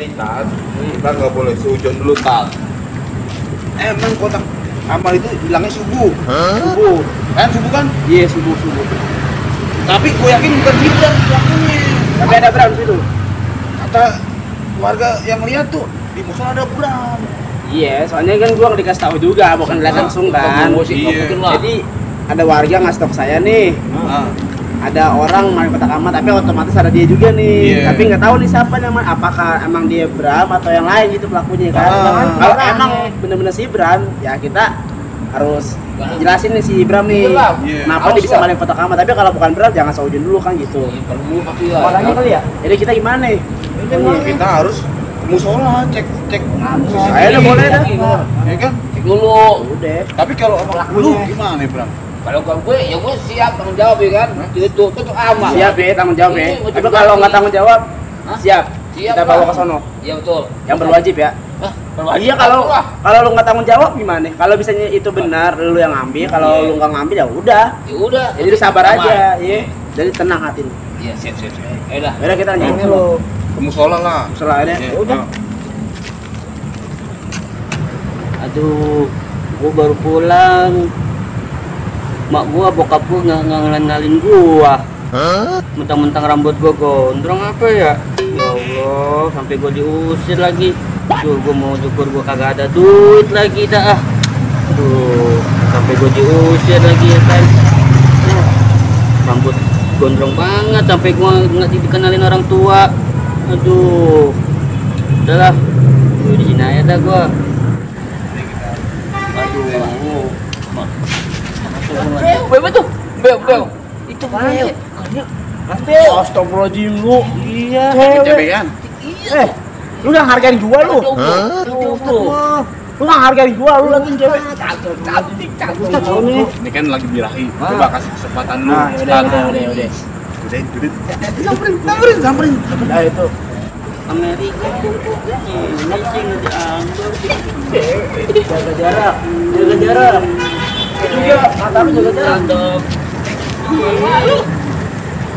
Jadi Tat, kita nggak boleh seujon dulu Tat. Emang kotak amal itu bilangnya subuh. Subuh. Kan subuh kan? Iya, subuh. Tapi gue yakin bukan Gibran pelakunya. Tapi ada Bram situ. Kata warga yang lihat tuh di musola ada Bram. Iya, soalnya kan gua nggak dikasih tahu juga, bukan lihat langsung kan. Iya. Jadi ada warga ngasih tahu ke saya nih. Ada orang main kotak amal, tapi otomatis ada dia juga nih. Iya. Tapi nggak tahu nih siapa namanya, apakah emang dia Bram atau yang lain gitu pelakunya kan. Kalau emang bener-bener si Bram, ya kita harus jelasin nih si Bram nih. Iya. Kenapa dia bisa main kotak amal, tapi kalau bukan Bram jangan seujun dulu kan gitu. Orangnya kali ya? Jadi kita gimana nih? Kita harus ke musola cek. Ayo udah boleh dah. Ya kan? Cek dulu. Udah. Tapi kalau sama lu gimana nih Bram? Kalau gue, ya gue siap tanggung jawab ya kan. Itu aman. Siap ya, tanggung jawab ya. Iya, Tapi kalau nggak tanggung jawab, Hah? siap. Siap, Kita bawa Pak. ke sono. Iya betul. Yang berwajib ya. Hah? Berwajib. Iya, kalau lu nggak tanggung jawab gimana? Kalau misalnya itu benar lu yang ngambil, kalau Iya. lu nggak ngambil ya udah. Ya udah. Jadi lu sabar Aman. aja, ya. Jadi tenang hati lu. Iya, siap. Ayo dah. Udah kita lanjut Oke. dulu. Ke musola lah. Selainnya, Iya. udah. Aduh, gua baru pulang. Mak gua, bokap gua nggak ngenalin gua. Mentang-mentang rambut gua gondrong apa ya? Ya Allah, sampai gua diusir lagi. Duh, gua mau syukur gua kagak ada duit lagi dah. Duh, sampai gua diusir lagi ya kan. Rambut gondrong banget sampai gua nggak dikenalin orang tua. Aduh, udahlah. Duh, di sini aja dah gua. Aduh, Beo tuh. Beo. Itu beo. Astagfirullahaladzim lu. iya. Cebean. Lu udah hargain gua lu. Tuh. Lu nggak hargain gua, lu lagi cewek. Cantik. Ini kan lagi birahi. Coba kasih kesempatan lu. Nah, udah. Samperin. Nah, itu. Amerika ini sih diambil. Jaga jarak. Juga mata lu jaga jarak.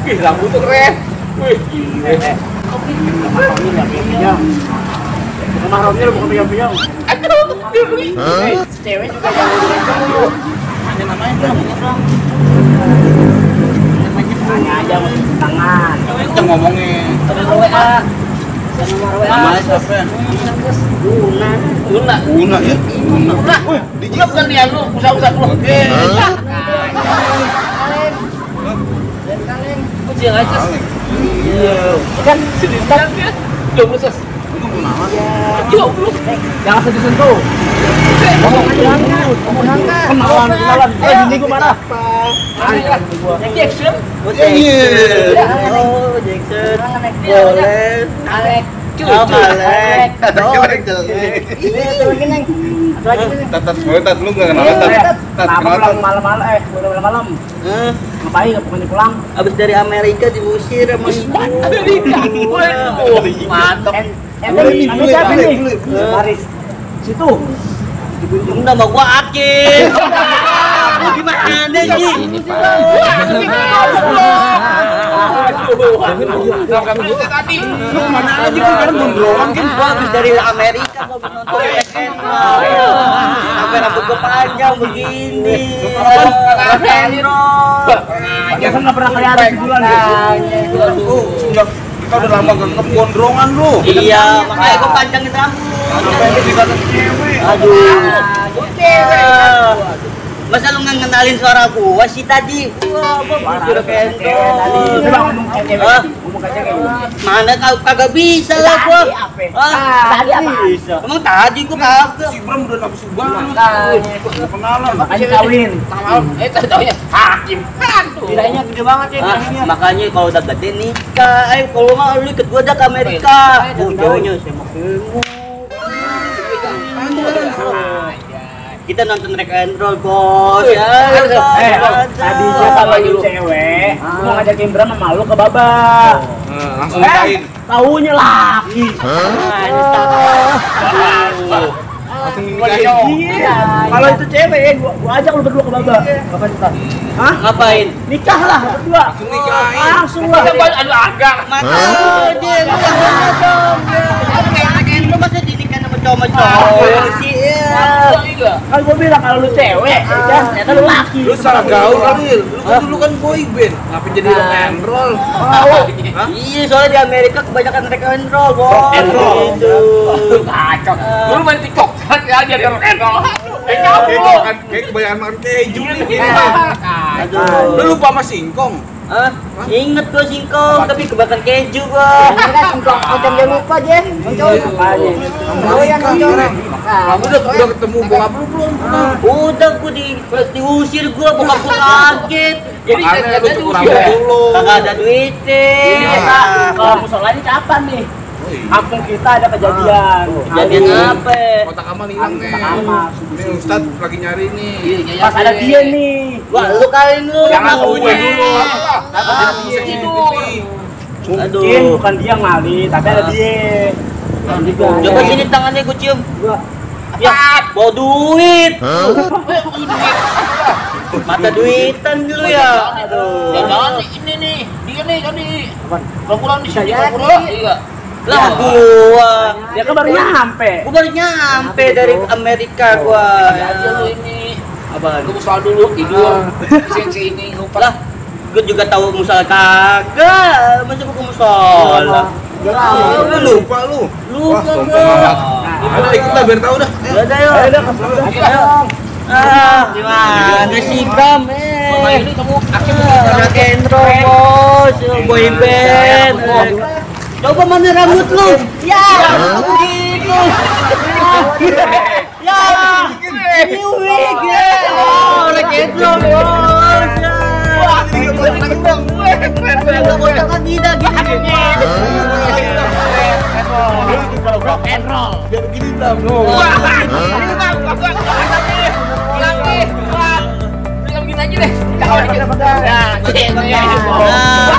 Ih, rambut tuh keren. Wih, Mahramnya nggak piang-piang. Mahramnya lu bukan piang-piang. Cewek juga jangan dilenceng lu. Ada namanya Bram. Tanya aja masih tangan. Kita ngomongin. Ada WA. Namanya siapa? Guna. Guna ya? Guna. Wih, Dia bukan dia lu, usah lu. Kucing aja. Iya. Kan Sedih ya. 20 ses. Itu kenapa? Yuk, lu. jangan sentuh-sentuh. Kenalan. Ini gua marah. Jackson. Iya. Oh, Jackson. Boleh. Alek. Oh, Alek. Tat, lu nggak kenal Tat. Kenapa pulang malam-malam? Udah malam. Ngapain? Nggak pokoknya pulang. Abis dari Amerika diusir sama ibu. Mantap. Ini siapa nih? Paris. Situ. Itu nama gua Akil. Gimana sih? Tadi. Lu kemana aja kan gondrongan kan? Gua habis dari Amerika mau nonton sampai rambut gua panjang begini. Rock and roll. Biasa nggak pernah kelihatan sebulan ya. Kita udah lama gak gondrongan lu. Iya, makanya gua panjangin rambut. Sampai lu dikata cewek. Aduh. Masa lu nggak ngenalin suara gua sih tadi? Wah, gua rock and roll. Coba ngomong ke cewek. Hah? Ngomong ke cewek. Mana kagak bisa lah gua. Tadi apa? Bisa. Emang tadi gua kagak. Si Bram udah nafsu banget. Kenalan. Makanya kawin. Tahu-tahunya hakim. Aduh. Bilangnya gede banget ya. Ah, makanya kalau udah gede nikah, ayo kalau nggak lu ikut gua aja ke Amerika. Jauhnya semua. Kita nonton rock and roll bos. Tadinya kalau lu cewek, gua mau ngajakin Bram sama lu ke Baba. Langsung nikahin. Taunya laki. Langsung nikahin. Iya. Kalau itu cewek, gua ajak lu berdua ke Baba. Kapan kita? Hah? Ngapain? Nikah lah berdua. Langsung nikahin. Langsung lah. Aduh agak. Mata dia. sama cowok sih ya. Kan gua bilang kalau lu cewek, ternyata lu laki. Lu salah gaul kali. Lu kan dulu kan boy band. Ngapain jadi rock and roll? Iya, soalnya di Amerika kebanyakan rock and roll, bos. Gitu. Kacau. Lu main TikTok kan ya jadi rock and roll. Kayak kebanyakan makan keju nih. Aduh. Lu lupa sama singkong. Hah? Ingat gua singkong, tapi kebanyakan keju gua. Singkong jangan lupa aja. Oh yang Kamu udah ketemu bokap lu belum? Udah gua diusir gua, bokap gua kaget. Jadi Makanya lu cukur diusir. rambut dulu. Kagak ada duitnya. kita kalau musolanya kapan nih? Kampung kita ada kejadian. Jadian apa? Kotak amal hilang nih. Sama Nih Ustad lagi nyari nih. pas ada dia nih. Wah, lu kali lu. Jangan mau gue gue. dulu. Ada dia. Mungkin Aduh. bukan dia yang ngali, tapi ada dia. Coba sini tangannya gue cium. Gua Ya, bawa duit. Mata duitan dulu ya. Aduh. Jangan ini nih, dia nih jadi. Kurang di sini Saya kurang. Iya. Lah gua. dia kan baru nyampe. Gua baru nyampe dari Amerika gua. Aja lu ini. Apaan? Gue musal dulu tidur. Sensi ini lupa Lah, gua juga tahu musal kagak. Masa gua ke musola? Lu lupa lu. Lupa Wah, sombong gua. amat. Ada ikut lah biar tahu dah. Ya udah yuk. Ayo dah, kasih dong. Gimana sih Bram? ini kamu Rock and roll bos, boy band. Coba mana rambut lu? Ya, gitu. Ya, ini wig ya. Oh, rock and roll bos. Agak kocak lagi dah gini. rock and roll. Biar gini Bram. Bilang gini aja deh. Jangan dikit. Nah, gitu ya. Nah.